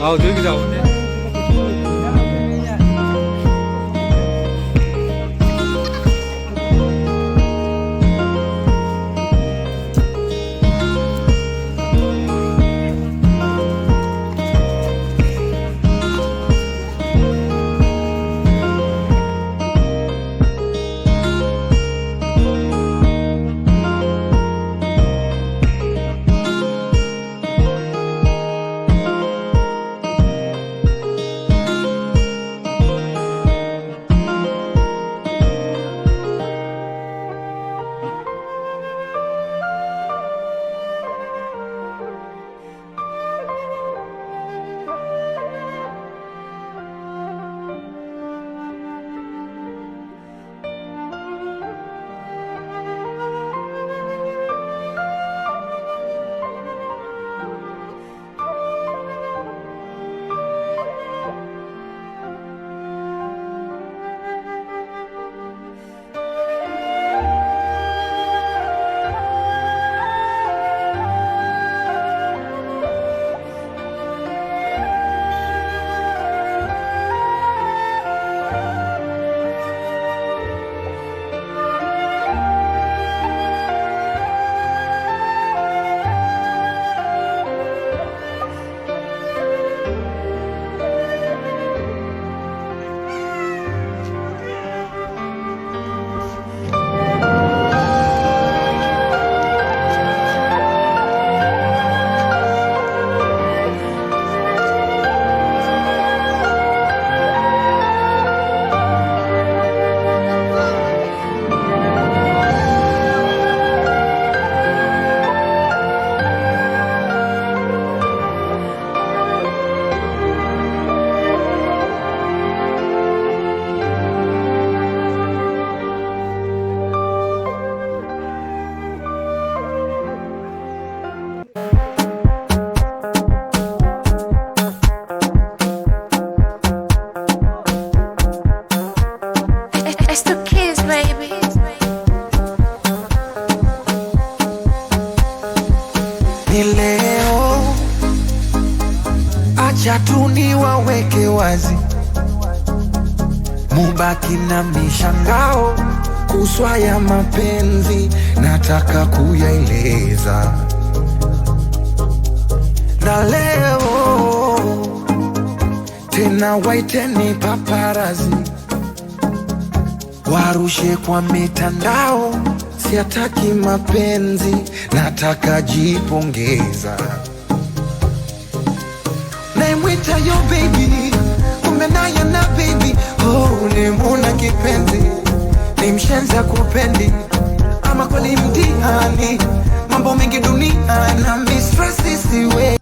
아, 여기 나오네. It's the kids, baby. Ni leo, acha tu niwaweke wazi, mubaki na mishangao kuswa ya mapenzi, nataka kuyaeleza. Na leo tena waiteni paparazi warushe kwa mitandao, siataki mapenzi, nataka jipongeza. Naimwita yo baby, kumbe naye na baby. Oh, ni muna kipenzi, ni mshenza kupendi, ama kweli mtihani, mambo mengi dunia na mistresi, siwezi.